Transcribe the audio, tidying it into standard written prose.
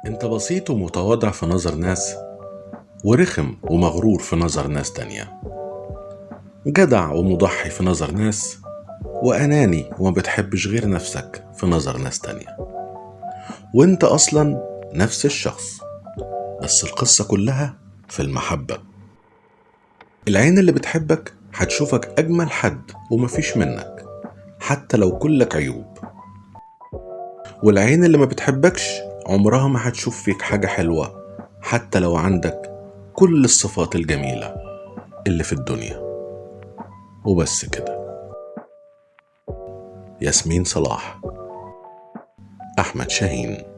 انت بسيط ومتواضع في نظر ناس، ورخم ومغرور في نظر ناس تانية، جدع ومضحي في نظر ناس، وأناني وما بتحبش غير نفسك في نظر ناس تانية، وانت أصلا نفس الشخص، بس القصة كلها في المحبة. العين اللي بتحبك هتشوفك أجمل حد ومفيش منك حتى لو كلك عيوب، والعين اللي ما بتحبكش عمرها ما هتشوف فيك حاجة حلوة حتى لو عندك كل الصفات الجميلة اللي في الدنيا. وبس كده. ياسمين صلاح، أحمد شاهين.